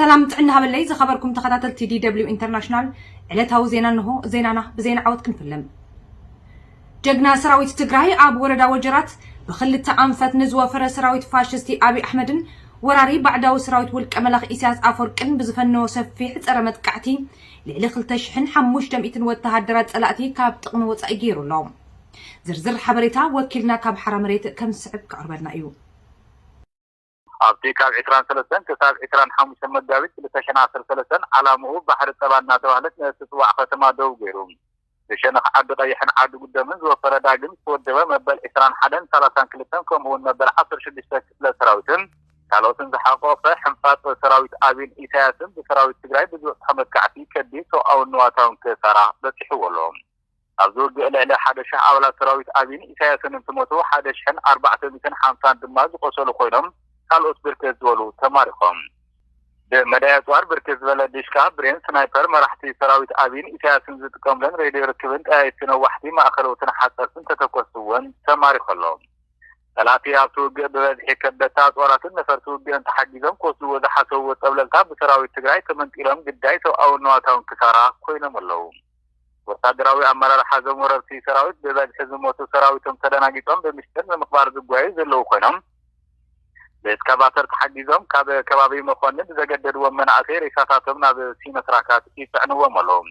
ሰላም ጥዕና ሃበለይ ዝኸበርኩም ተኸታተልቲ ዲ ደብሊው ኢንተርናሽናል፣ ዕለታዊ ዜና እንሆ። ዜናና ብዜና ዓወት ክንፍለም። ጀግና ሰራዊት ትግራይ ኣብ ወረዳ ወጀራት ብኽልተ ኣንፈት ንዝወፈረ ሰራዊት ፋሽስቲ ኣብይ ኣሕመድን ወራሪ ባዕዳዊ ሰራዊት ውልቀ መላኺ ኢሳያስ ኣፈወርቅን ብዝፈነዎ ሰፊሕ ጸረ መጥቃዕቲ ልዕሊ ክልተ ሽሕን ሓሙሽተ ሚእትን ወተሃደራት ጸላእቲ ካብ ጥቕሚ ወጻኢ ገይሩ ኣሎ። ዝርዝር ሓበሬታ ወኪልና ካብ ሓራ መሬት ከም ዝስዕብ ክቐርበልና እዩ። ኣብቲ ካብ ዕስራን ሰለስተን ክሳብ ዕስራን ሓሙሽተን መጋቢት ክልተ ሽሕን ዓሰርተ ሰለስተን ዓላምኡ ባሕሪ ጸባ እናተባህለት ንእትጽዋዕ ከተማ ደው ገይሩ፣ ብሸነኽ ዓዲ ቀይሕን ዓዲ ጉደምን ዝወፈረ ዳግም ዝተወደበ መበል ዕስራን ሓደን ሰላሳን ክልተን ከምኡውን መበል ዓሰርተ ሽዱሽተ ክፍለ ሰራዊትን ካልኦትን ዝሓቆፈ ሕንፋጥ ሰራዊት ኣብይን ኢሳያስን ብሰራዊት ትግራይ ብዝበጽሖ መጥቃዕቲ ከቢድ ሰብኣውን ንዋታውን ክሳራ በጺሕዎ ኣሎ። ኣብዚ ውግእ ልዕሊ ሓደ ሽሕ ኣባላት ሰራዊት ኣብይን ኢሳያስን እንትሞቱ፣ ሓደ ሽሕን ኣርባዕተ ሚእትን ሓምሳን ድማ ዝቆሰሉ ኮይኖም፣ ካልኦት ብርክት ዝበሉ ተማሪኾም። ብመዳይ ኣጽዋር ብርክት ዝበለ ዲሽካ፣ ብሬን፣ ስናይፐር፣ መራሕቲ ሰራዊት ኣብይን ኢሳያስን ዝጥቀምለን ሬድዮ ርክብን ጠያይቲ ነዋሕቲ ማእኸለውትን ሓጸርትን ተተኮስቲ እውን ተማሪኾ ኣሎ። ጸላእቲ ኣብቲ ውግእ ብበዝሒ ከበድቲ ኣጽዋራትን ነፈርቲ ውግእን ተሓጊዞም ክወስድዎ ዝሓሰብዎ ጸብለልታ ብሰራዊት ትግራይ ተመንጢሎም ግዳይ ሰብኣውን ንዋታውን ክሳራ ኮይኖም ኣለዉ። ወታደራዊ ኣመራርሓ እዞም ወረርቲ ሰራዊት ብበዝሒ ዝሞቱ ሰራዊቶም ተደናጊጾም ብምስጢር ንምቕባር ዝጓዩ ዘለዉ ኮይኖም፣ ብኤክስካቫተር ተሓጊዞም ካብ ከባቢ መኮንን ብዘገደድዎም መናእሰይ ሬሳታቶም ናብ ሲኖትራካት ይጽዕንዎም ኣለዉ።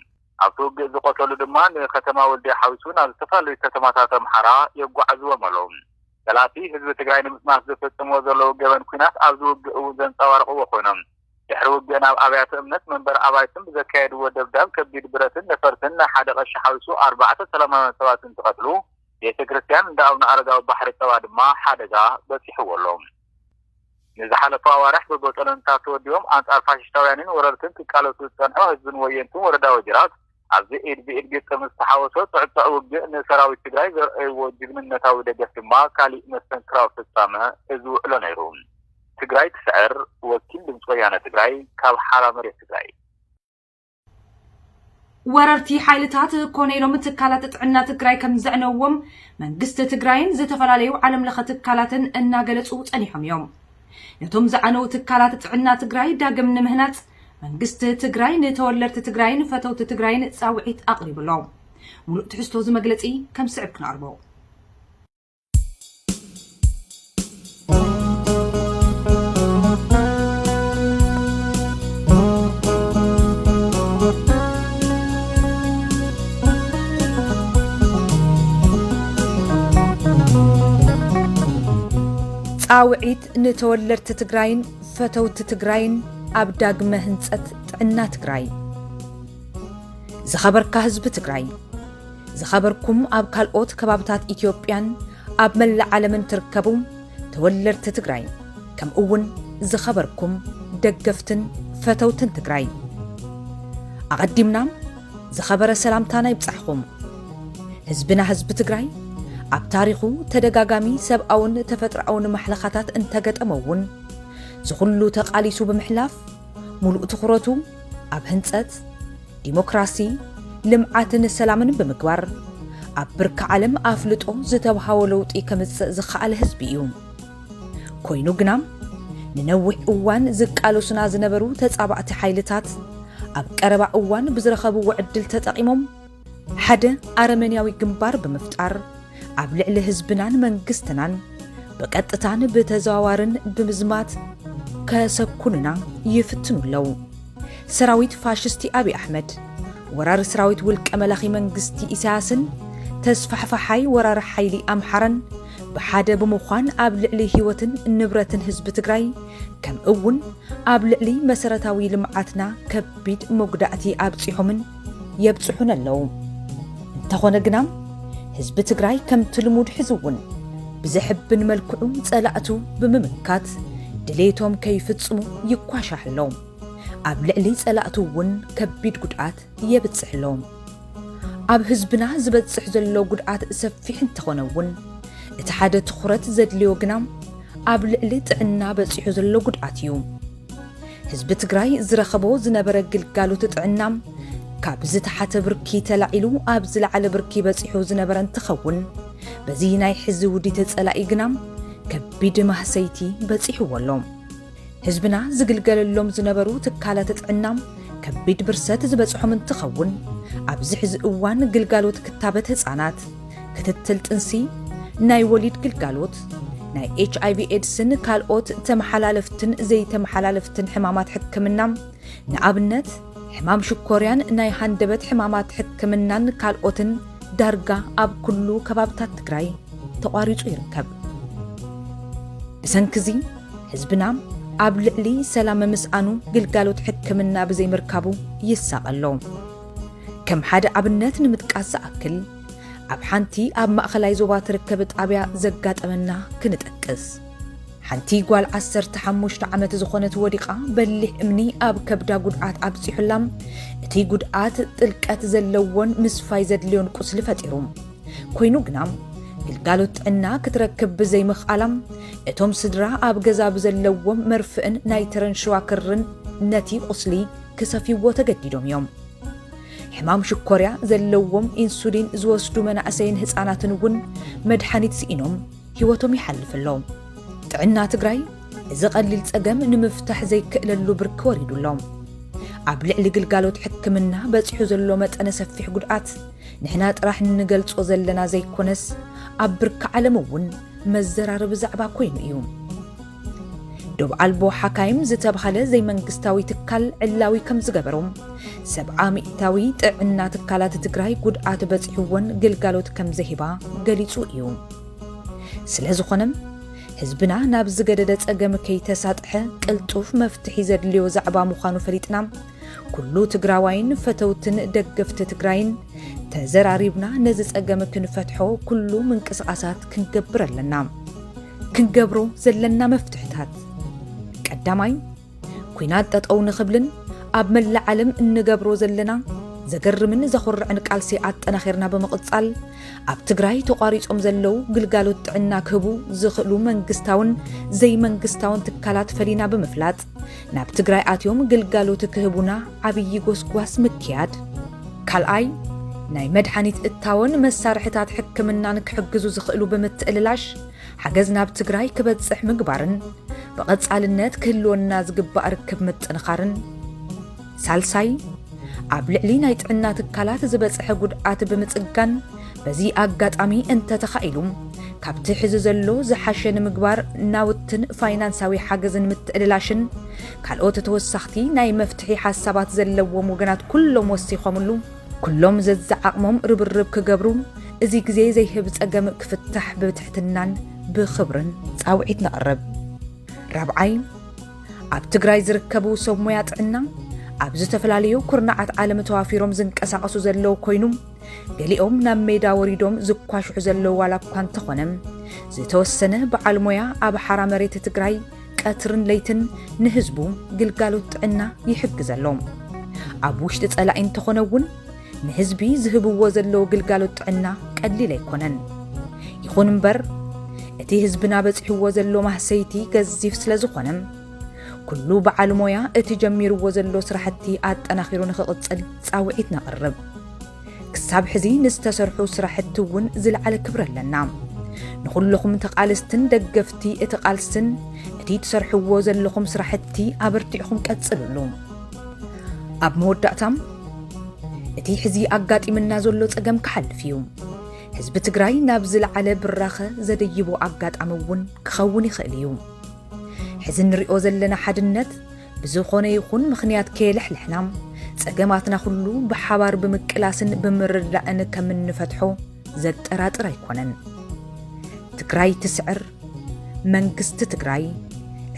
ኣብቲ ውግእ ዝቆሰሉ ድማ ንከተማ ወልድያ ሓዊሱ ናብ ዝተፈላለዩ ከተማታት ኣምሓራ የጓዕዝዎም ኣለዉ። ጸላእቲ ህዝቢ ትግራይ ንምጽናት ዝፍጽምዎ ዘለዉ ገበን ኲናት ኣብዚ ውግእ እውን ዘንጸባርቕዎ ኮይኖም፣ ድሕሪ ውግእ ናብ ኣብያተ እምነት መንበሪ ኣባይትን ብዘካየድዎ ደብዳብ ከቢድ ብረትን ነፈርትን ናይ ሓደ ቀሺ ሓዊሱ ኣርባዕተ ሰላማውያን ሰባት እንትቐትሉ፣ ቤተ ክርስቲያን እንዳ ኣቡነ ኣረጋዊ ባሕሪ ጸባ ድማ ሓደጋ በጺሕዎ ኣሎ። ንዝሓለፉ ኣዋርሕ ብቦጦሎንታት ተወዲቦም ኣንጻር ፋሽስታውያንን ወረርትን ክቃለሱ ዝጸንሑ ህዝብን ወየንትን ወረዳ ወጀራት፣ ኣብዚ ኢድ ብኢድ ግጥም ዝተሓወሶ ጽዕጽዕ ውግእ ንሰራዊት ትግራይ ዘርእይዎ ጅግንነታዊ ደገፍ ድማ ካሊእ መስተንክራዊ ፍጻመ እዚ ውዕሎ ነይሩ። ትግራይ ትስዕር። ወኪል ድምፂ ወያነ ትግራይ ካብ ሓራ መሬት ትግራይ። ወረርቲ ሓይልታት ኮነ ኢሎም ትካላት ጥዕና ትግራይ ከም ዘዕነውዎም መንግስቲ ትግራይን ዝተፈላለዩ ዓለም ለኸ ትካላትን እናገለጹ ጸኒሖም እዮም። ነቶም ዝዓነው ትካላት ጥዕና ትግራይ ዳግም ንምህናጽ መንግስቲ ትግራይ ንተወለድቲ ትግራይን ፈተውቲ ትግራይን ጻውዒት ኣቕሪቡ ኣሎ። ሙሉእ ትሕዝቶ እዚ መግለጺ ከም ስዕብ ክነቕርቦ። ጻውዒት ንተወለድቲ ትግራይን ፈተውቲ ትግራይን ኣብ ዳግመ ህንጸት ጥዕና ትግራይ። ዝኸበርካ ህዝቢ ትግራይ፣ ዝኸበርኩም ኣብ ካልኦት ከባብታት ኢትዮጵያን ኣብ መላእ ዓለምን ትርከቡ ተወለድቲ ትግራይ፣ ከምኡ እውን ዝኸበርኩም ደገፍትን ፈተውትን ትግራይ፣ ኣቐዲምና ዝኸበረ ሰላምታና ይብጻሕኹም። ህዝብና ህዝቢ ትግራይ ኣብ ታሪኹ ተደጋጋሚ ሰብኣውን ተፈጥሮኣውን ማሕለኻታት እንተገጠሞ እውን፣ ዝኹሉ ተቓሊሱ ብምሕላፍ፣ ሙሉእ ትኹረቱ ኣብ ህንጸት፣ ዲሞክራሲ፣ ልምዓትን ሰላምን ብምግባር፣ ኣብ ብርኪ ዓለም ኣፍልጦ ዝተብሃዎ ለውጢ ከምጽእ ዝኸኣለ ህዝቢ እዩ። ኮይኑ ግና፣ ንነዊሕ እዋን ዝቃለሱና ዝነበሩ ተጻባእቲ ሓይልታት፣ ኣብ ቀረባ እዋን ብዝረኸብዎ ዕድል ተጠቒሞም፣ ሓደ ኣረመኔያዊ ግንባር ብምፍጣር፣ ኣብ ልዕሊ ህዝብናን መንግስትናን ብቐጥታን ብተዘዋዋርን ብምዝማት ከሰኩኑና ይፍትኑ ኣለዉ። ሰራዊት ፋሽስቲ ኣብይ ኣሕመድ፣ ወራሪ ሰራዊት ውልቀ መላኺ መንግስቲ ኢሳያስን ተስፋሕፋሓይ ወራሪ ሓይሊ ኣምሓራን ብሓደ ብምዃን ኣብ ልዕሊ ህይወትን ንብረትን ህዝቢ ትግራይ፣ ከምኡ እውን ኣብ ልዕሊ መሰረታዊ ልምዓትና ከቢድ መጉዳእቲ ኣብጺሖምን የብጽሑን ኣለዉ። እንተኾነ ግና፣ ህዝቢ ትግራይ ከምቲ ልሙድ ሕዚ እውን ብዘሕብን መልክዑ ጸላእቱ ብምምካት ድሌቶም ከይፍጽሙ ይኳሻሕ ኣሎ። ኣብ ልዕሊ ጸላእቱ እውን ከቢድ ጉድኣት የብጽሕ ኣሎ። ኣብ ህዝብና ዝበጽሕ ዘሎ ጉድኣት ሰፊሕ እንተኾነ እውን፣ እቲ ሓደ ትኹረት ዘድልዮ ግና ኣብ ልዕሊ ጥዕና በጺሑ ዘሎ ጉድኣት እዩ። ህዝቢ ትግራይ ዝረኸቦ ዝነበረ ግልጋሎት ጥዕና ካብ ዝተሓተ ብርኪ ተላዒሉ ኣብ ዝለዓለ ብርኪ በጺሑ ዝነበረ እንትኸውን፣ በዚ ናይ ሕዚ ውዲት ጸላኢ ግና ከቢድ ማህሰይቲ በጺሕዎ ኣሎ። ህዝብና ዝግልገለሎም ዝነበሩ ትካላት ጥዕና ከቢድ ብርሰት ዝበጽሖም እንትኸውን፣ ኣብዚ ሕዚ እዋን ግልጋሎት ክታበት ህጻናት፣ ክትትል ጥንሲ፣ ናይ ወሊድ ግልጋሎት፣ ናይ ኤች ኣይ ቪ ኤድስን ካልኦት ተመሓላለፍትን ዘይተመሓላለፍትን ሕማማት ሕክምና፣ ንኣብነት ሕማም ሽኮርያን ናይ ሃንደበት ሕማማት ሕክምናን ካልኦትን ዳርጋ ኣብ ኩሉ ከባብታት ትግራይ ተቋሪጹ ይርከብ። ብሰንክዚ ህዝብና ኣብ ልዕሊ ሰላም ምስኣኑ ግልጋሎት ሕክምና ብዘይምርካቡ ይሳቐ ኣሎ። ከም ሓደ ኣብነት ንምጥቃስ ዝኣክል፣ ኣብ ሓንቲ ኣብ ማእኸላይ ዞባ ትርከብ ጣብያ ዘጋጠመና ክንጠቅስ። ሓንቲ ጓል ዓሰርተ ሓሙሽተ ዓመት ዝኾነት ወዲቓ በሊሕ እምኒ ኣብ ከብዳ ጉድኣት ኣብፂሑላ። እቲ ጉድኣት ጥልቀት ዘለዎን ምስፋይ ዘድልዮን ቁስሊ ፈጢሩ። ኮይኑ ግና ግልጋሎት ጥዕና ክትረክብ ብዘይምኽኣላ፣ እቶም ስድራ ኣብ ገዛ ብዘለዎም መርፍእን ናይ ተረንሸዋ ክርን ነቲ ቁስሊ ክሰፍይዎ ተገዲዶም እዮም። ሕማም ሽኮርያ ዘለዎም ኢንሱሊን ዝወስዱ መናእሰይን ህፃናትን እውን መድሓኒት ስኢኖም ህይወቶም ይሓልፍ ኣሎ። ጥዕና ትግራይ እዚ ቀሊል ፀገም ንምፍታሕ ዘይክእለሉ ብርኪ ወሪዱ ኣሎ። ኣብ ልዕሊ ግልጋሎት ሕክምና በፂሑ ዘሎ መጠነ ሰፊሕ ጉድኣት ንሕና ጥራሕ እንገልፆ ዘለና ዘይኮነስ፣ ኣብ ብርኪ ዓለም እውን መዘራረቢ ዛዕባ ኮይኑ እዩ። ዶብ ኣልቦ ሓካይም ዝተብሃለ ዘይመንግስታዊ ትካል ዕላዊ ከም ዝገበሮ፣ ሰብዓ ሚእታዊ ጥዕና ትካላት ትግራይ ጉድኣት በፂሕወን ግልጋሎት ከም ዘይህባ ገሊፁ እዩ። ስለ ዝኾነ ህዝብና ናብ ዝገደደ ፀገም ከይተሳጥሐ ቅልጡፍ መፍትሒ ዘድልዮ ዛዕባ ምዃኑ ፈሊጥና፣ ኩሉ ትግራዋይን ፈተውትን ደገፍቲ ትግራይን ተዘራሪብና ነዚ ፀገም ክንፈትሖ ኩሉ ምንቅስቓሳት ክንገብር ኣለና። ክንገብሮ ዘለና መፍትሕታት፣ ቀዳማይ፣ ኲናት ጠጠው ንኽብልን ኣብ መላእ ዓለም እንገብሮ ዘለና ዘገርምን ዘኹርዕን ቃልሲ ኣጠናኺርና ብምቕጻል፣ ኣብ ትግራይ ተቋሪጾም ዘለዉ ግልጋሎት ጥዕና ክህቡ ዝኽእሉ መንግስታውን ዘይመንግስታውን ትካላት ፈሊና ብምፍላጥ፣ ናብ ትግራይ ኣትዮም ግልጋሎት ክህቡና ዓብዪ ጎስጓስ ምክያድ። ካልኣይ፣ ናይ መድሓኒት እታወን መሳርሕታት ሕክምናን ክሕግዙ ዝኽእሉ ብምትእልላሽ፣ ሓገዝ ናብ ትግራይ ክበጽሕ ምግባርን ብቐጻልነት ክህልወና ዝግባእ ርክብ ምጥንኻርን። ሳልሳይ፣ ኣብ ልዕሊ ናይ ጥዕና ትካላት ዝበጽሐ ጉድኣት ብምጽጋን፣ በዚ ኣጋጣሚ እንተተኻኢሉ ካብቲ ሕዚ ዘሎ ዝሓሸ ንምግባር ናውትን ፋይናንሳዊ ሓገዝን ምትእልላሽን ካልኦት ተወሳኽቲ ናይ መፍትሒ ሓሳባት ዘለዎም ወገናት ኩሎም ወሲኾምሉ ኩሎም ዘዝዓቕሞም ርብርብ ክገብሩ፣ እዚ ግዜ ዘይህብ ጸገም ክፍታሕ ብትሕትናን ብኽብርን ጻውዒት ነቕርብ። ራብዓይ፣ ኣብ ትግራይ ዝርከቡ ሰብ ሞያ ጥዕና ኣብ ዝተፈላለዩ ኩርናዓት ዓለም ተዋፊሮም ዝንቀሳቐሱ ዘለዉ ኮይኖም፣ ገሊኦም ናብ ሜዳ ወሪዶም ዝኳሽሑ ዘለዉ ዋላ እኳ እንተኾነ፣ ዝተወሰነ በዓል ሞያ ኣብ ሓራ መሬት ትግራይ ቀትርን ለይትን ንህዝቡ ግልጋሎት ጥዕና ይሕግዝ ኣሎ። ኣብ ውሽጢ ጸላኢ እንተኾነ እውን ንህዝቢ ዝህብዎ ዘለዉ ግልጋሎት ጥዕና ቀሊል ኣይኮነን። ይኹን እምበር እቲ ህዝብና በጺሕዎ ዘሎ ማህሰይቲ ገዚፍ ስለ ዝኾነ፣ ኩሉ በዓል ሞያ እቲ ጀሚርዎ ዘሎ ስራሕቲ ኣጠናኺሩ ንኽቕጽል ጻውዒት ነቕርብ። ክሳብ ሕዚ ንዝተሰርሑ ስራሕቲ እውን ዝለዓለ ክብሪ ኣለና። ንኹልኹም ተቓለስትን ደገፍቲ እቲ ቃልስን እቲ ትሰርሕዎ ዘለኹም ስራሕቲ ኣበርቲዕኹም ቀጽልሉ። ኣብ መወዳእታ፣ እቲ ሕዚ ኣጋጢምና ዘሎ ጸገም ክሓልፍ እዩ። ህዝቢ ትግራይ ናብ ዝለዓለ ብራኸ ዘደይቦ ኣጋጣሚ እውን ክኸውን ይኽእል እዩ። ሕዚ እንሪኦ ዘለና ሓድነት ብዝኾነ ይኹን ምኽንያት ከየለሕለሕና፣ ጸገማትና ኩሉ ብሓባር ብምቅላስን ብምርድዳእን ከም እንፈትሖ ዘጠራጥር ኣይኮነን። ትግራይ ትስዕር! መንግስቲ ትግራይ፣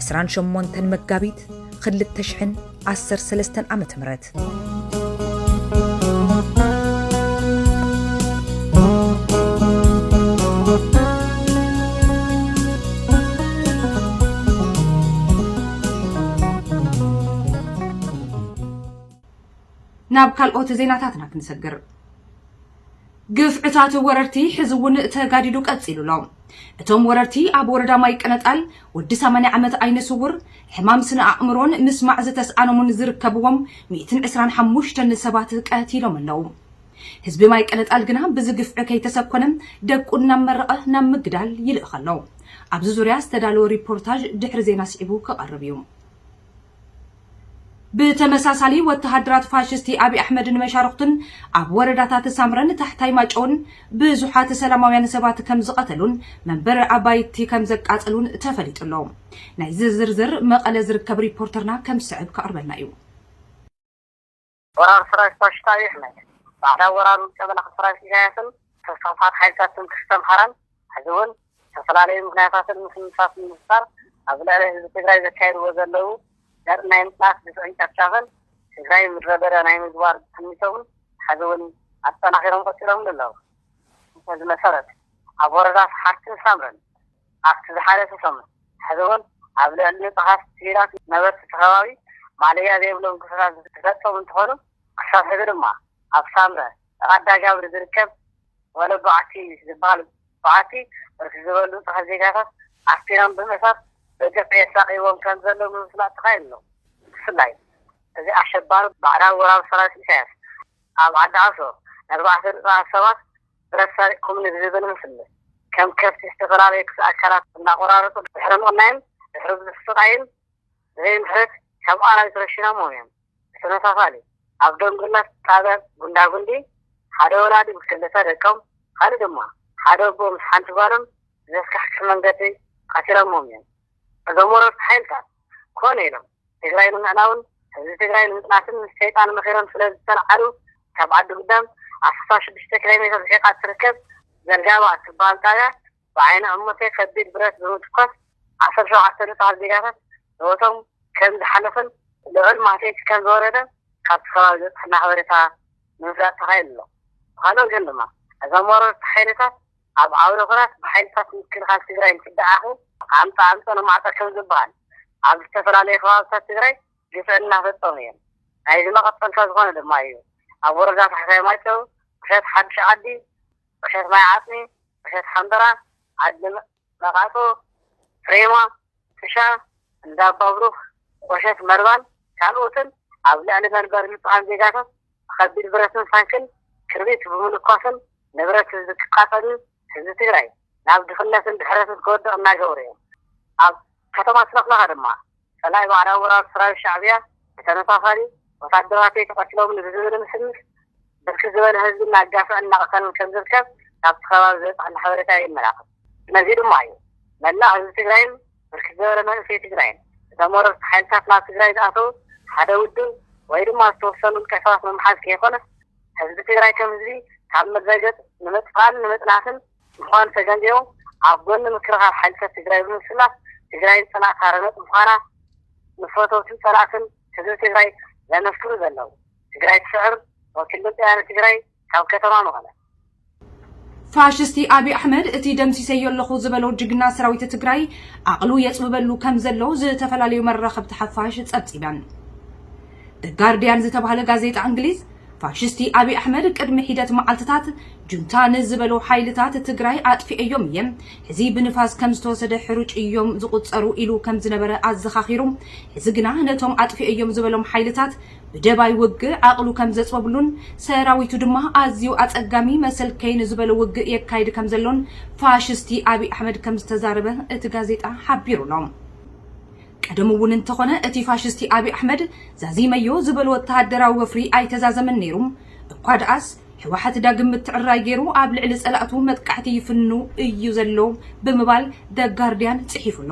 ዕስራን ሸሞንተን መጋቢት ክልተ ሽሕን ዓሰርተ ሰለስተን ዓመተ ምህረት። ናብ ካልኦት ዜናታትና ክንሰግር። ግፍዕታት ወረርቲ ሕዚ እውን ተጋዲዱ ቀጺሉ ኣሎ። እቶም ወረርቲ ኣብ ወረዳ ማይ ቀነጣል ወዲ ሰማንያ ዓመት ዓይነ ስውር፣ ሕማም ስነ ኣእምሮን ምስማዕ ዝተስኣኖምን ዝርከብዎም ሚእትን ዕስራን ሓሙሽተን ሰባት ቀቲሎም ኣለዉ። ህዝቢ ማይ ቀነጣል ግና ብዚ ግፍዒ ከይተሰኮነ ደቁ እናመረቐ ናብ ምግዳል ይልእኽ ኣሎ። ኣብዚ ዙርያ ዝተዳለወ ሪፖርታጅ ድሕሪ ዜና ስዒቡ ክቐርብ እዩ። ብተመሳሳሊ፣ ወተሃደራት ፋሽስቲ ኣብይ ኣሕመድን መሻርኽቱን ኣብ ወረዳታት ሳምረን ታሕታይ ማጨውን ብዙሓት ሰላማውያን ሰባት ከም ዝቐተሉን መንበሪ ኣባይቲ ከም ዘቃጸሉን ተፈሊጡ ኣሎ። ናይዚ ዝርዝር መቐለ ዝርከብ ሪፖርተርና ከም ዝስዕብ ከቕርበልና እዩ። ወራር ሰራዊት ፋሽስት ኣብይ ኣሕመድ ባዕዳዊ ወራር ውልቀ መላኺ ሰራዊት ኢሳያስን ተስፋፋት ሓይልታት ትምክሕቲ ኣምሓራን ሕዚ እውን ዝተፈላለዩ ምክንያታትን ምስምሳት ንምፍጣር ኣብ ልዕሊ ህዝቢ ትግራይ ዘካየድዎ ዘለዉ ዘርኢ ናይ ምፅናት ግፍዕን ጨፍጫፍን ትግራይ ምድረ በዳ ናይ ምግባር ትምኒቶምን ሕዚ እውን ኣጠናኺሮም ቀፂሎም ኣለዉ። በዚ መሰረት ኣብ ወረዳ ሰሓርትን ሳምረን ኣብቲ ዝሓለፈ ሰሙን ሕዚ እውን ኣብ ልዕሊ ንፁሃት ሲቪላት ነበርቲ እቲ ከባቢ ማለያ ዘይብሎም ግፍዕታት ዝፈፀሙ እንትኾኑ ክሳብ ሕዚ ድማ ኣብ ሳምረ ጥቓ ዳጋብሪ ዝርከብ ወለ በዓቲ ዝበሃል በዓቲ ብርክት ዝበሉ ንፁሃት ዜጋታት ኣስፊኖም ብምእሳር በገፍ የሳቕይዎም ከም ዘለዉ ንምፍላጥ ተኻኢሉ ኣሎ። ብፍላይ እዚ ኣሸባሪ ባዕዳዊ ወራር ሰራዊት ኢሳያስ ኣብ ዓዲ ዓሶ ንኣርባዕተ ንፁሃት ሰባት ብረት ሰሪቕኩምኒ ብዝብል ምስምስ ከም ከብቲ ዝተፈላለዩ ክፍለ ኣካላት እናቆራረፁ ድሕሪ ምቕናይን ድሕሪ ብዙሕ ስቓይን ብዘይ ምሕረት ካብ ኣራዊት ረሺኖሞም እዮም። ብተመሳሳሊ ኣብ ደንጉላት ጣብያ ጉንዳጉንዲ ሓደ ወላዲ ምስ ክልተ ደቆም ካልእ ድማ ሓደ ኣቦ ምስ ሓንቲ ጓሎም ብዘስካሕክሕ መንገዲ ቀቲሎሞም እዮም። እዞም ወረርቲ ሓይልታት ኮነ ኢሎም ትግራይ ንምዕናውን ህዝቢ ትግራይ ንምፅናትን ምስ ሰይጣን መኺሮም ስለ ዝተልዓሉ ካብ ዓዲ ጉዳም ኣስሳ ሽዱሽተ ኪሎ ሜትር ርሒቓ እትርከብ ዘልጋባ እትበሃል ጣብያ ብዓይኒ ዕሙተይ ከቢድ ብረት ብምትኳስ ዓሰርተ ሸውዓተ ንፁሃት ዜጋታት ህይወቶም ከም ዝሓለፈን ልዑል ማህሰይቲ ከም ዝወረደ ካብቲ ከባቢ ዝበፅሐና ሓበሬታ ንምፍላጥ ተኻኢሉ ኣሎ። ብኻልእ ወገን ድማ እዞም ወረርቲ ሓይልታት ኣብ ዓውደ ኹናት ብሓይልታት ምክልኻል ትግራይ እንትደዓኹ ኣምፀ ኣምፀ ንማዕፀ ከም ዝበሃል ኣብ ዝተፈላለዩ ከባብታት ትግራይ ግፍዒ እናፈፀሙ እዮም። ናይዚ መቐፀልታ ዝኾነ ድማ እዩ ኣብ ወረዳ ታሕታይ ማይጨው፣ ቁሸት ሓዱሽ ዓዲ፣ ቁሸት ማይ ዓፅሚ፣ ቁሸት ሓምበራ፣ ዓዲ መቓጦ፣ ፍሬማ፣ ጥሻ፣ እንዳ ኣባብሩኽ፣ ቁሸት መርባን ካልኦትን ኣብ ልዕሊ መንበሪ ንፁሃን ዜጋታት ብኸቢድ ብረትን ታንክን ክርቢት ብምልኳስን ንብረት ህዝቢ ክቃፀልን ህዝቢ ትግራይ ናብ ድኽነትን ድሕረትን ክወድቕ እናገበሩ እዮም። ኣብ ከተማ ስነኹላኻ ድማ ፀላኢ ባዕዳዊ ወራር ሰራዊት ሻዕብያ ብተመሳሳሊ ወታደራተይ ተቐቲሎምኒ ብዝብል ምስምስ ብርክት ዝበለ ህዝቢ እናጋፍዐን እናቐተለን ከም ዝርከብ ካብቲ ከባቢ ዝበፅሐና ሓበሬታ የመላኽት። ነዚ ድማ እዩ መላእ ህዝቢ ትግራይን ብርክት ዝበለ መንእሰይ ትግራይን እቶም ወረርቲ ሓይልታት ናብ ትግራይ ዝኣተዉ ሓደ ውድብ ወይ ድማ ዝተወሰኑ ውልቀ ሰባት ንምሓዝ ከይኮነስ ህዝቢ ትግራይ ከም ህዝቢ ካብ መዘገጥ ንምጥፋእን ንምፅናትን ምዃኑ ተገንዚቦም ኣብ ጎኒ ምክልኻል ሓይልታት ትግራይ ብምስላፍ ትግራይ ዝፀናዕካ ረመፅ ምዃና ምስ ፈተውትን ፀላእትን ህዝቢ ትግራይ ዘመስክሩ ዘለዉ ትግራይ ትስዕር ወኪል ድምፂ ወያነ ትግራይ ካብ ከተማ መቐለ። ፋሽስቲ ኣብይ ኣሕመድ እቲ ደምሲሰዮ ኣለኹ ዝበሎ ጅግና ሰራዊት ትግራይ ዓቕሉ የፅብበሉ ከም ዘሎ ዝተፈላለዩ መራኸብቲ ሓፋሽ ፀብፂበን። The Guardian ዝተባህለ ጋዜጣ እንግሊዝ ፋሽስቲ ኣብይ ኣሕመድ ቅድሚ ሒደት መዓልትታት ጁንታ ንዝበሎ ሓይልታት ትግራይ ኣጥፊኤዮም እየ፣ ሕዚ ብንፋስ ከም ዝተወሰደ ሕሩጭ እዮም ዝቑፀሩ ኢሉ ከም ዝነበረ ኣዘኻኺሩ፣ ሕዚ ግና ነቶም ኣጥፊኤዮም ዝበሎም ሓይልታት ብደባይ ውግእ ዓቕሉ ከም ዘፅበብሉን ሰራዊቱ ድማ ኣዝዩ ኣፀጋሚ መሰልከይ ንዝበሎ ውግእ የካይድ ከም ዘሎን ፋሽስቲ ኣብይ ኣሕመድ ከም ዝተዛረበ እቲ ጋዜጣ ሓቢሩ ኣሎ። ቀደም እውን እንተኾነ እቲ ፋሽስቲ ኣብይ ኣሕመድ ዛዚመዮ ዝበሎ ወተሃደራዊ ወፍሪ ኣይተዛዘመን ነይሩ። እኳ ደኣስ ህወሓት ዳግም ምትዕርራይ ገይሩ ኣብ ልዕሊ ፀላእቱ መጥቃዕቲ ይፍኑ እዩ ዘሎ ብምባል The Guardian ፅሒፉ ኣሎ።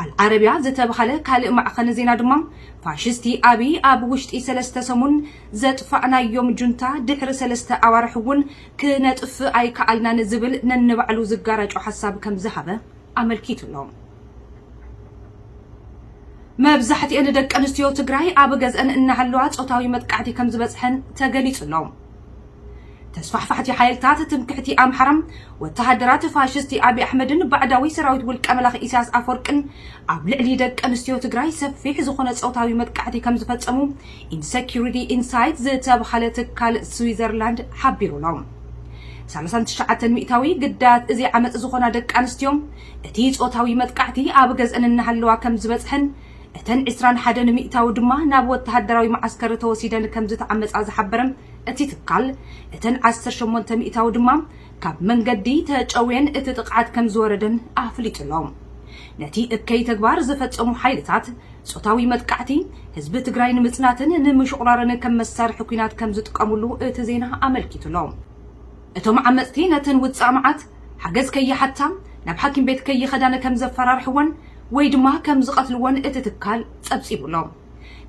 ኣልዓረቢያ ዝተባሃለ ካልእ ማዕኸን ዜና ድማ ፋሽስቲ ኣብይ ኣብ ውሽጢ ሰለስተ ሰሙን ዘጥፋእናዮም ጁንታ ድሕሪ ሰለስተ ኣዋርሕ እውን ክነጥፍእ ኣይከኣልናን ዝብል ነንባዕሉ ዝጋራጮ ሓሳብ ከም ዝሃበ ኣመልኪቱ ኣሎ። መብዛሕትኤን ደቂ ኣንስትዮ ትግራይ ኣብ ገዝአን እናሃለዋ ፆታዊ መጥቃዕቲ ከም ዝበፅሐን ተገሊፁ ኣሎ። ተስፋሕፋሕቲ ሓይልታት ትምክሕቲ ኣምሓራ ወተሃደራት ፋሽስቲ ኣብይ ኣሕመድን ባዕዳዊ ሰራዊት ውልቀ መላኺ ኢሳያስ ኣፈወርቅን ኣብ ልዕሊ ደቂ ኣንስትዮ ትግራይ ሰፊሕ ዝኾነ ፆታዊ መጥቃዕቲ ከም ዝፈፀሙ ኢንሰኪሪቲ ኢንሳይት ዝተብሃለ ትካል ስዊዘርላንድ ሓቢሩ ኣሎ። ሰላሳን ትሽዓተን ሚእታዊ ግዳያት እዚ ዓመፅ ዝኾና ደቂ ኣንስትዮ እቲ ፆታዊ መጥቃዕቲ ኣብ ገዝአን እናሃለዋ ከም ዝበፅሐን እተን ዕስራን ሓደን ሚእታዊ ድማ ናብ ወተሃደራዊ መዓስከር ተወሲደን ከም ዝተዓመፃ ዝሓበረ እቲ ትካል፣ እተን ዓሰርተ ሸሞንተ ሚእታዊ ድማ ካብ መንገዲ ተጨውየን እቲ ጥቕዓት ከም ዝወረደን ኣፍሊጡ ኣሎ። ነቲ እከይ ተግባር ዝፈጸሙ ሓይልታት ጾታዊ መጥቃዕቲ ህዝቢ ትግራይ ንምጽናትን ንምሽቑራርን ከም መሳርሒ ኲናት ከም ዝጥቀሙሉ እቲ ዜና ኣመልኪቱ ኣሎ። እቶም ዓመጽቲ ነተን ውጻእ መዓት ሓገዝ ከይሓታ ናብ ሓኪም ቤት ከይኸዳን ከም ዘፈራርሕወን ወይ ድማ ከም ዝቐትልወን እቲ ትካል ጸብጺቡ ኣሎ።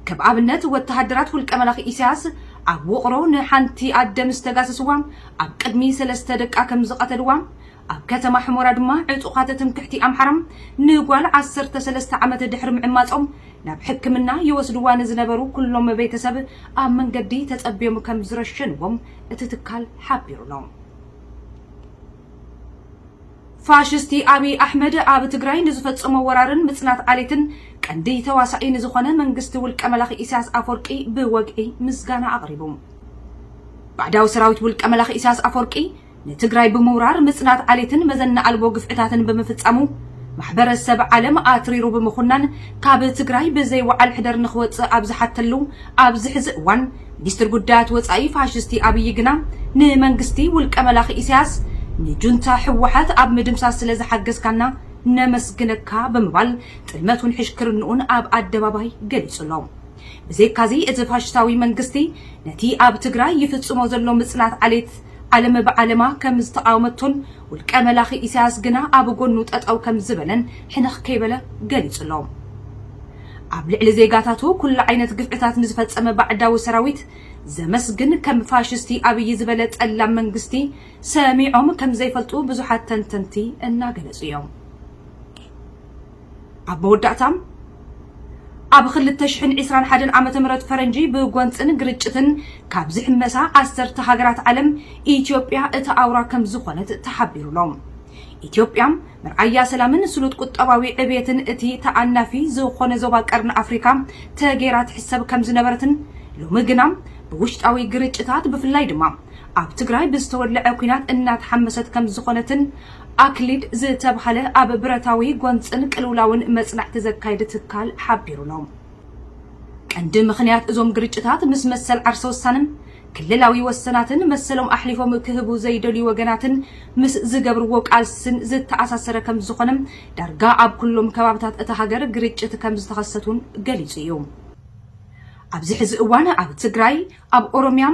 ከም ኣብነት ወተሃደራት ውልቀ መላኺ ኢሳያስ ኣብ ውቕሮ ንሓንቲ ኣደ ምስ ተጋሰስዋ ኣብ ቅድሚ ሰለስተ ደቃ ከም ዝቐተልዋ ኣብ ከተማ ሕሞራ ድማ ዕጡቓት ትምክሕቲ ኣምሓራ ንጓል ዓሰርተ ሰለስተ ዓመት ድሕሪ ምዕማጾም ናብ ሕክምና ይወስድዋ ንዝነበሩ ኩሎም ቤተሰብ ኣብ መንገዲ ተጸብዮም ከም ዝረሸንዎም እቲ ትካል ሓቢሩ ኣሎ። ፋሽስቲ ኣብይ ኣሕመድ ኣብ ትግራይ ንዝፈጸሞ ወራርን ምጽናት ዓሌትን ቀንዲ ተዋሳኢ ንዝኾነ መንግስቲ ውልቀ መላኺ ኢሳያስ ኣፈወርቂ ብወግዒ ምስጋና ኣቕሪቡ። ባዕዳዊ ሰራዊት ውልቀ መላኺ ኢሳያስ ኣፈወርቂ ንትግራይ ብምውራር ምጽናት ዓሌትን መዘና ኣልቦ ግፍዕታትን ብምፍጻሙ ማሕበረሰብ ዓለም ኣትሪሩ ብምኹናን ካብ ትግራይ ብዘይ ወዓል ሕደር ንኽወጽእ ኣብ ዝሓተሉ ኣብዚ ሕዚ እዋን ሚኒስትር ጉዳያት ወጻኢ ፋሽስቲ ኣብይ ግና ንመንግስቲ ውልቀ መላኺ ኢሳያስ ንጁንታ ህወሓት ኣብ ምድምሳስ ስለ ዝሓገዝካና ነመስግነካ ብምባል ጥልመቱን ሕሽክርንኡን ኣብ ኣደባባይ ገሊጹ ኣሎ። ብዘይካዚ እቲ ፋሽስታዊ መንግስቲ ነቲ ኣብ ትግራይ ይፍጽሞ ዘሎ ምጽናት ዓሌት ዓለም ብዓለማ ከም ዝተቃወመቶን ውልቀ መላኺ ኢሳያስ ግና ኣብ ጎኑ ጠጠው ከም ዝበለን ሕንኽ ከይበለ ገሊጹ ኣሎ። ኣብ ልዕሊ ዜጋታቱ ኩሉ ዓይነት ግፍዕታት ንዝፈጸመ ባዕዳዊ ሰራዊት ዘመስግን ከም ፋሽስቲ ኣብይ ዝበለ ጸላም መንግስቲ ሰሚዖም ከም ዘይፈልጡ ብዙሓት ተንተንቲ እናገለጹ እዮም። ኣብ መወዳእታ ኣብ ክልተ ሽሕን ዕስራን ሓደን ዓመተ ምህረት ፈረንጂ ብጎንጽን ግርጭትን ካብ ዝሕመሳ ዓሰርተ ሃገራት ዓለም ኢትዮጵያ እታ ኣውራ ከም ዝኾነት ተሓቢሩ ኣሎ። ኢትዮጵያ መርኣያ ሰላምን ስሉጥ ቁጠባዊ ዕብየትን እቲ ተኣናፊ ዝኾነ ዞባ ቀርኒ ኣፍሪካ ተገይራ ትሕሰብ ከም ዝነበረትን ሎሚ ግና ብውሽጣዊ ግርጭታት ብፍላይ ድማ ኣብ ትግራይ ብዝተወለዐ ኲናት እናተሓመሰት ከም ዝኾነትን ኣክሊድ ዝተብሃለ ኣብ ብረታዊ ጎንፅን ቅልውላውን መፅናዕቲ ዘካየደ ትካል ሓቢሩ ኣሎ። ቀንዲ ምኽንያት እዞም ግርጭታት ምስ መሰል ዓርሰ ውሳንን ክልላዊ ወሰናትን መሰሎም ኣሕሊፎም ክህቡ ዘይደልዩ ወገናትን ምስ ዝገብርዎ ቃልስን ዝተኣሳሰረ ከም ዝኾነ ዳርጋ ኣብ ኩሎም ከባብታት እታ ሃገር ግርጭት ከም ዝተኸሰት እውን ገሊጹ እዩ። ኣብዚ ሕዚ እዋን ኣብ ትግራይ፣ ኣብ ኦሮሚያ፣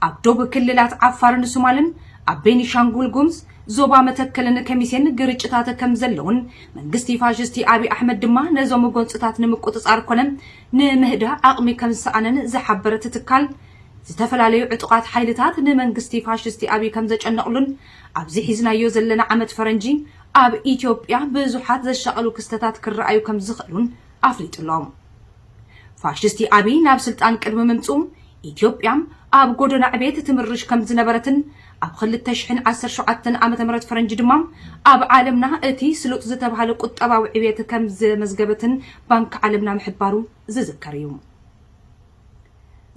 ኣብ ዶብ ክልላት ዓፋርን ሶማልን፣ ኣብ ቤኒሻንጉል ጉምዝ፣ ዞባ መተከልን ከሚሴን ግርጭታት ከም ዘለውን መንግስቲ ፋሽስቲ ኣብይ ኣሕመድ ድማ ነዞም ጎንፅታት ንምቁፅፃር ኮነ ንምህዳእ ዓቕሚ ከም ዝሰኣነን ዝሓበረ እቲ ትካል፣ ዝተፈላለዩ ዕጡቓት ሓይልታት ንመንግስቲ ፋሽስቲ ኣብይ ከም ዘጨነቕሉን ኣብዚ ሒዝናዮ ዘለና ዓመት ፈረንጂ ኣብ ኢትዮጵያ ብዙሓት ዘሻቕሉ ክስተታት ክረኣዩ ከም ዝኽእሉን ኣፍሊጡ ኣሎ። ፋሽስቲ ኣብይ ናብ ስልጣን ቅድሚ ምምፅኡ ኢትዮጵያ ኣብ ጎደና ዕቤት ትምርሽ ከም ዝነበረትን ኣብ ክልተ ሽሕን ዓሰርተ ሸውዓተን ዓመተ ምህረት ፈረንጂ ድማ ኣብ ዓለምና እቲ ስሉጥ ዝተባሃለ ቁጠባዊ ዕቤት ከም ዘመዝገበትን ባንክ ዓለምና ምሕባሩ ዝዝከር እዩ።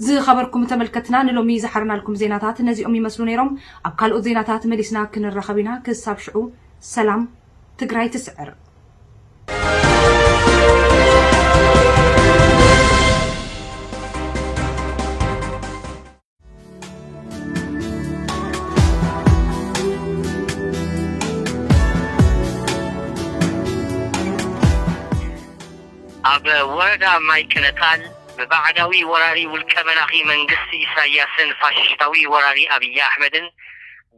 ዝኸበርኩም ተመልከትና ንሎሚ ዝሓረናልኩም ዜናታት ነዚኦም ይመስሉ ነይሮም። ኣብ ካልኦት ዜናታት መሊስና ክንራኸብ ኢና። ክሳብ ሽዑ ሰላም። ትግራይ ትስዕር። ኣብ ወረዳ ማይ ቅነጣል ብባዕዳዊ ወራሪ ውልቀ መላኺ መንግስቲ ኢሳያስን ፋሽስታዊ ወራሪ ኣብይ ኣሕመድን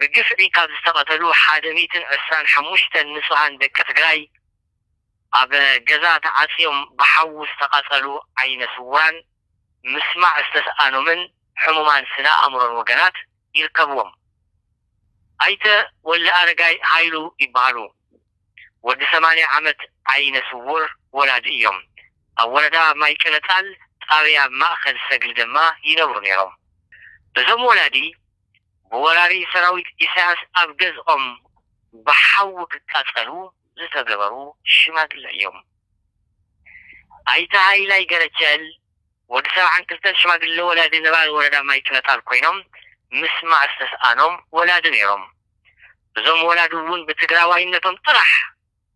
ብግፍዒ ካብ ዝተቐተሉ ሓደ ሚእትን ዕስራን ሓሙሽተን ንጹሃን ደቂ ትግራይ፣ ኣብ ገዛ ተዓጽዮም ብሓዊ ዝተቓጸሉ ዓይነ ስውራን ምስማዕ ዝተስኣኖምን ሕሙማን ስነ ኣእምሮን ወገናት ይርከብዎም። ኣይተ ወልደኣረጋይ ሃይሉ ይበሃሉ። ወዲ ሰማንያ ዓመት ዓይነ ስውር ወላዲ እዮም። ኣብ ወረዳ ማይ ቅነጣል ጣብያ ማእኸል ሰግሊ ድማ ይነብሩ ነይሮም። እዞም ወላዲ ብወራሪ ሰራዊት ኢሳያስ ኣብ ገዝኦም ብሓዊ ክቃጸሉ ዝተገበሩ ሽማግለ እዮም። ኣይተ ሃይላይ ገረቸል ወዲ ሰብዓን ክልተን ሽማግለ ወላዲ ነባሪ ወረዳ ማይ ቅነጣል ኮይኖም ምስማዕ ዝተስኣኖም ወላዲ ነይሮም። እዞም ወላዲ እውን ብትግራዋይነቶም ጥራሕ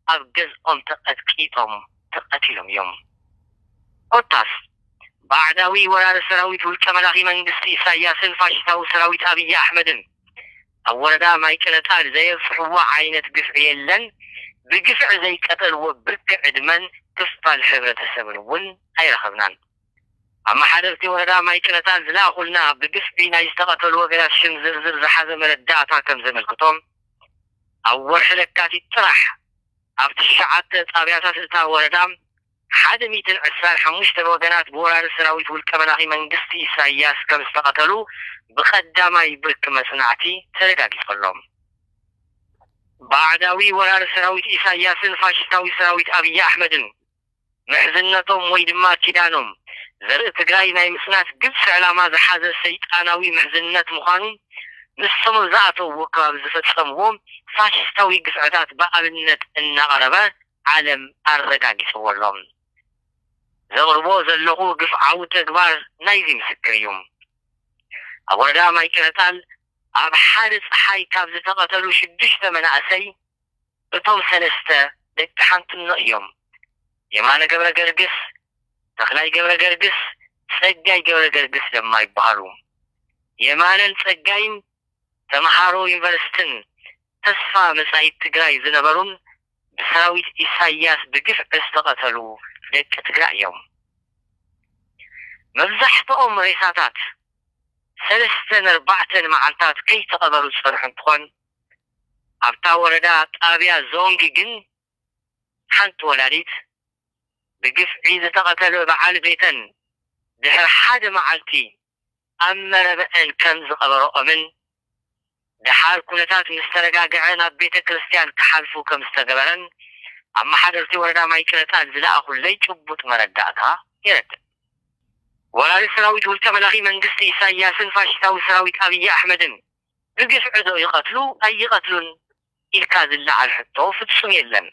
ኣብ ገዝኦም ተቐጥቂጦም ተቐቲሎም እዮም። ኮታስ ባዕዳዊ ወራሪ ሰራዊት ውልቀ መላኺ መንግስቲ ኢሳያስን ፋሽስታዊ ሰራዊት ኣብይ ኣሕመድን ኣብ ወረዳ ማይ ቅነጣል ዘየብፅሕዎ ዓይነት ግፍዒ የለን። ብግፍዒ ዘይቀተልዎ ብርኪ ዕድመን ክፋል ሕብረተሰብን እውን ኣይረኸብናን። ኣመሓደርቲ ወረዳ ማይጨነጣል ዝለኣኹልና ብግፍዒ ናይ ዝተቐተሉ ወገናት ሽም ዝርዝር ዝሓዘ መረዳእታ ከም ዘመልክቶም፣ ኣብ ወርሒ ለካቲት ጥራሕ ኣብ ትሽዓተ ጣብያታት እታ ወረዳ ሓደ ሚእትን ዕስራን ሓሙሽተን ወገናት ብወራሪ ሰራዊት ውልቀ መላኺ መንግስቲ ኢሳያስ ከም ዝተቐተሉ ብቐዳማይ ብርኪ መጽናዕቲ ተረጋጊጸሎም። ባዕዳዊ ወራሪ ሰራዊት ኢሳያስን ፋሽስታዊ ሰራዊት ኣብይ ኣሕመድን ምሕዝነቶም ወይ ድማ ኪዳኖም ዘርኢ ትግራይ ናይ ምጽናት ግብፂ ዕላማ ዝሓዘ ሰይጣናዊ ምሕዝነት ምዃኑ ንሶም ኣብ ዝኣተውዎ ከባቢ ዝፈጸምዎ ፋሽስታዊ ግፍዕታት ብኣብነት እናቐረበ ዓለም ኣረጋጊጽዎ ኣሎ። ዘቕርቦ ዘለኹ ግፍዓዊ ተግባር ናይዚ ምስክር እዩ። ኣብ ወረዳ ማይጨነጣል ኣብ ሓደ ፀሓይ ካብ ዝተቐተሉ ሽዱሽተ መናእሰይ እቶም ሰለስተ ደቂ ሓንቲ እኖ እዮም። የማነ ገብረ ገርግስ፣ ተኽላይ ገብረ ገርግስ፣ ጸጋይ ገብረ ገርግስ ድማ ይበሃሉ። የማነን ጸጋይን ተምሃሮ ዩኒቨርሲቲን ተስፋ መጻኢት ትግራይ ዝነበሩን ብሰራዊት ኢሳያስ ብግፍዒ ዝተቐተሉ ደቂ ትግራይ እዮም። መብዛሕትኦም ሬሳታት ሰለስተን ኣርባዕተን መዓልታት ከይተቐበሩ ዝጸንሑ እንትኾን፣ ኣብታ ወረዳ ጣብያ ዞንግ ግን ሓንቲ ወላዲት ብግፍዒ ዝተቐተለ በዓል ቤተን ድሕሪ ሓደ መዓልቲ ኣብ መረብአን ከም ዝቐበረኦምን ደሓር ኩነታት ምስ ተረጋግዐ ናብ ቤተ ክርስቲያን ክሓልፉ ከም ዝተገበረን ኣመሓደርቲ ወረዳ ማይጨነጣል ዝለኣኹለይ ጭቡጥ መረዳእታ የረድእ። ወራሪ ሰራዊት ውልቀ መላኺ መንግስቲ ኢሳያስን ፋሽስታዊ ሰራዊት ኣብይ ኣሕመድን ብግፍዒ ዶ ይቐትሉ ኣይቐትሉን ኢልካ ዝለዓል ሕቶ ፍጹም የለን።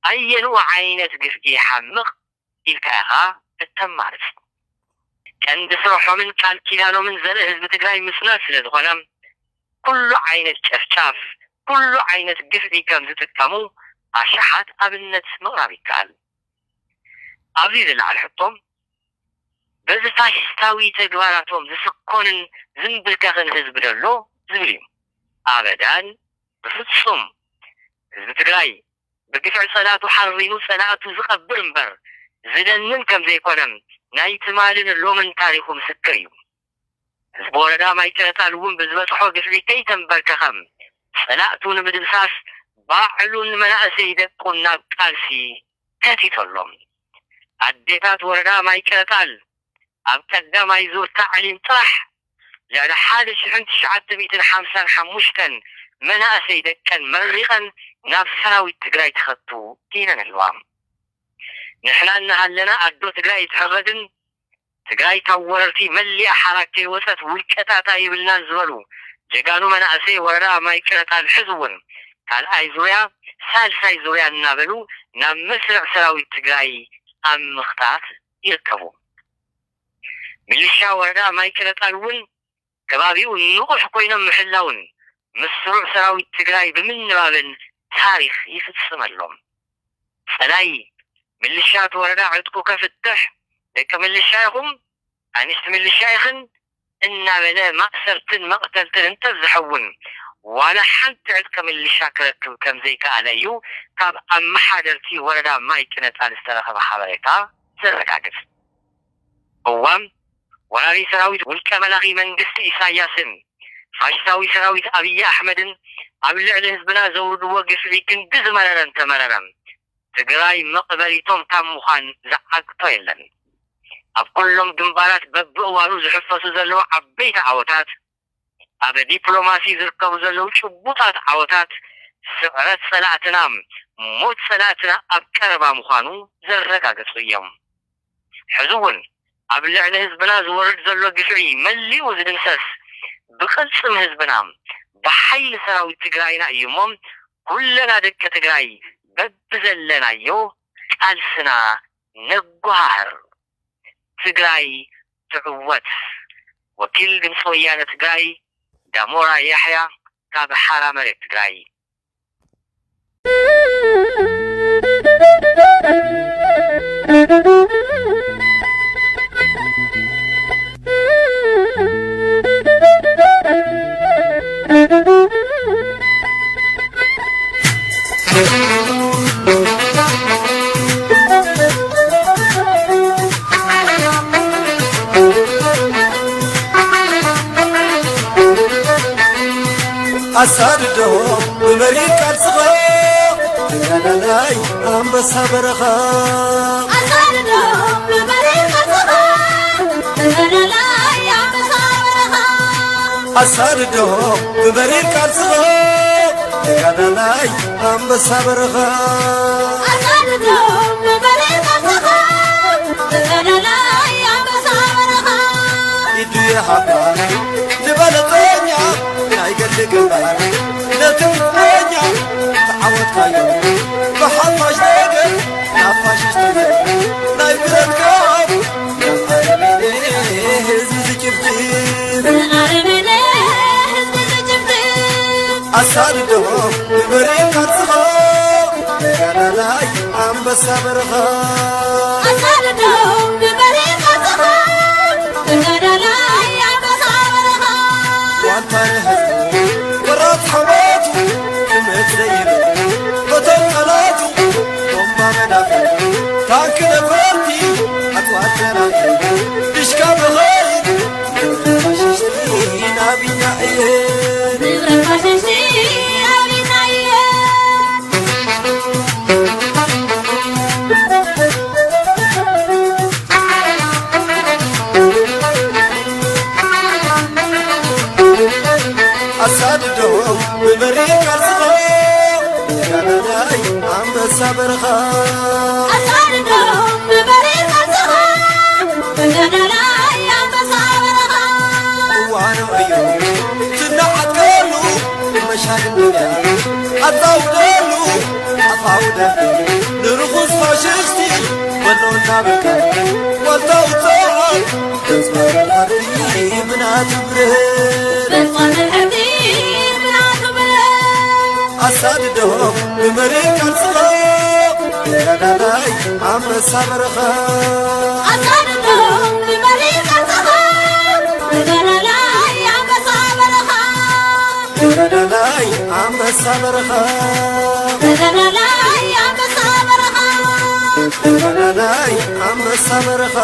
ኣየንኡ ዓይነት ግፍዒ ይሓምቕ ኢልካ ኢኻ እተማርጽ። ቀንዲ ስርሖምን ቃል ኪዳኖምን ዘርኢ ህዝቢ ትግራይ ምጽናት ስለ ዝኾነ፣ ኩሉ ዓይነት ጨፍጫፍ፣ ኩሉ ዓይነት ግፍዒ ከም ዝጥቀሙ ኣሽሓት ኣብነት ምቕራብ ይከኣል። ኣብዚ ዝለዓል ሕቶ፣ በዚ ፋሽስታዊ ተግባራቶም ዝስኮንን ዝንብርከኽን ህዝቢ ደሎ ዝብል እዩ። ኣበዳን፣ ብፍጹም። ህዝቢ ትግራይ ብግፍዒ ጸላእቱ ሓሪኑ ጸላእቱ ዝቐብር እምበር ዝደንን ከም ዘይኮነ ናይ ትማልን ሎምን ታሪኹ ምስክር እዩ። ህዝቢ ወረዳ ማይጨነጣል እውን ብዝበጽሖ ግፍዒ ከይተንበርከኸ ጸላእቱ ንምድምሳስ ባዕሉን መናእሰይ ደቁን ናብ ቃልሲ ከቲተሎም። ኣዴታት ወረዳ ማይጨነጣል ኣብ ቀዳማይ ዙር ታዕሊም ጥራሕ ልዕሊ ሓደ ሽሕን ትሽዓተ ሚእትን ሓምሳን ሓሙሽተን መናእሰይ ደቀን መሪቐን ናብ ሰራዊት ትግራይ ክኸቱ ኪኢነን ኣለዋ። ንሕና እናሃለና ኣዶ ትግራይ ኣይትሕረድን፣ ትግራይ ካብ ወረርቲ መሊኣ ሓራ ከይወፀት ውልቀታታ ይብልናን ዝበሉ ጀጋኑ መናእሰይ ወረዳ ማይጨነጣል ሕዚ እውን ካልኣይ ዙርያ፣ ሳልሳይ ዙርያ እናበሉ ናብ መስርዕ ሰራዊት ትግራይ ኣብ ምኽታት ይርከቡ። ሚሊሻ ወረዳ ማይጨነጣል እውን ከባቢኡ ንቑሕ ኮይኖም ምሕላውን ምስ ስሩዕ ሰራዊት ትግራይ ብምንባብን ታሪኽ ይፍጽመሎም። ጸላኢ ምልሻ እቲ ወረዳ ዕጥቁ ከፍትሕ፣ ደቂ ምልሻ ኢኹም፣ ኣንስቲ ምልሻ ኢኽን እናበለ ማእሰርትን መቕተልትን እንተዝኸውን ዋላ ሓንቲ ዕጥቂ ምልሻ ክረክብ ከም ዘይከኣለ እዩ ካብ ኣመሓደርቲ ወረዳ ማይጨነጣል ዝተረኸበ ሓበሬታ ዘረጋግጽ። እዋም ወራሪ ሰራዊት ውልቀ መላኺ መንግስቲ ኢሳያስን ፋሽስታዊ ሰራዊት ኣብይ ኣሕመድን ኣብ ልዕሊ ህዝብና ዘውርድዎ ግፍዒ ክንዲ ዝመረረን ተመረረን ትግራይ መቕበሪቶም ካብ ምዃን ዝዓግቶ የለን። ኣብ ኩሎም ግንባራት በብእዋኑ ዝሕፈሱ ዘለዉ ዓበይቲ ዓወታት፣ ኣብ ዲፕሎማሲ ዝርከቡ ዘለዉ ጭቡጣት ዓወታት፣ ስዕረት ጸላእትና፣ ሞት ጸላእትና ኣብ ቀረባ ምዃኑ ዘረጋገጹ እዮም። ሕዚ እውን ኣብ ልዕሊ ህዝብና ዝወርድ ዘሎ ግፍዒ መሊኡ ዝድምሰስ ብቅልጽም ህዝብና ብሓይሊ ሰራዊት ትግራይና እዩ እሞ፣ ኩለና ደቂ ትግራይ በብዘለናዮ ቃልስና ነጓሃህር። ትግራይ ትዕወት። ወኪል ድምፂ ወያነ ትግራይ ዳሞራ ያሕያ ካብ ሓራ መሬት ትግራይ። ኣሳድዶ ብመሪር ቃልስኻ ተጋዳላይ ኣንበሳ በረኻ። ኣሳድዶ ብመሪር ቃልስኻ ተጋዳላይ ኣንበሳ በረኻ። ኣሳድዶ ብመሪር ቃልስኻ ተጋዳላይ ኣንበሳ በረኻ። ኣሳድዶ ብመሪር ቃልስኻ ተጋዳላይ ኣንበሳ በረኻ። ኢዱ የሃባ ንበለጸኛ ናይ ገድሊ ግንባር ነቲ ግፍዐኛ ተዓወትካዮ። ብሓፋሽ ነገር ናብ ፋሽስት ናይ ብረት ካብ ኣረመኔ ህዝቢ ዝጭፍጭፍ። ኣረመኔ ህዝቢ ዝጭፍጭፍ። ኣሳድዶ ብመሪር ቃልስኻ ተጋዳላይ ኣንበሳ በረኻ። ኣሳድዶ ብመሪር ቃልስኻ ተጋዳላይ ኣንበሳ በረኻ። ዋልታ ንህዝቡ ቆራጽ ሓወቱ ክምት ዘይብል በቶም ጠላቱ ቦምባ መዳፍዕ ታንክ ነፈርቲ ኣጽዋር ዘራጊ ድሽካ ብኸይድ ንብረት ፋሽስቲ ናቢና እየ። ንብረት ፋሽስቲ ናቢና እየ። ኣሳድዶ ብመሪር ቃልስኻ ተጋዳላይ ኣንበሳ በረኻ። ኣሳድዶ ብመሪር ቃልስኻ ተጋዳላይ ኣንበሳ በረኻ። እዋኑ እዩ ትናዓቀሉ መሻግል ሚድያ ኣዛውደሉ ኣፋውደ ንርኹስ ፋሽስቲ ወሎ እናበልካ ዋልታ ውፅዓት በጽባር ሓርቲ ብናቱ ብረት። በጽባር ሓርቲ ብናቱ ብረት። ኣሳድዶ ብመሪር ቃልስኻ ተጋዳላይ ኣንበሳ በረኻ። ኣሳድዶ ብመሪር ቃልስኻ ተጋዳላይ ኣንበሳ በረኻ። ተጋዳላይ ኣንበሳ በረኻ። ተጋዳላይ ኣንበሳ በረኻ። ተጋዳላይ ኣንበሳ በረኻ።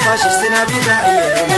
ፋሽስትና ቢዳ እየ።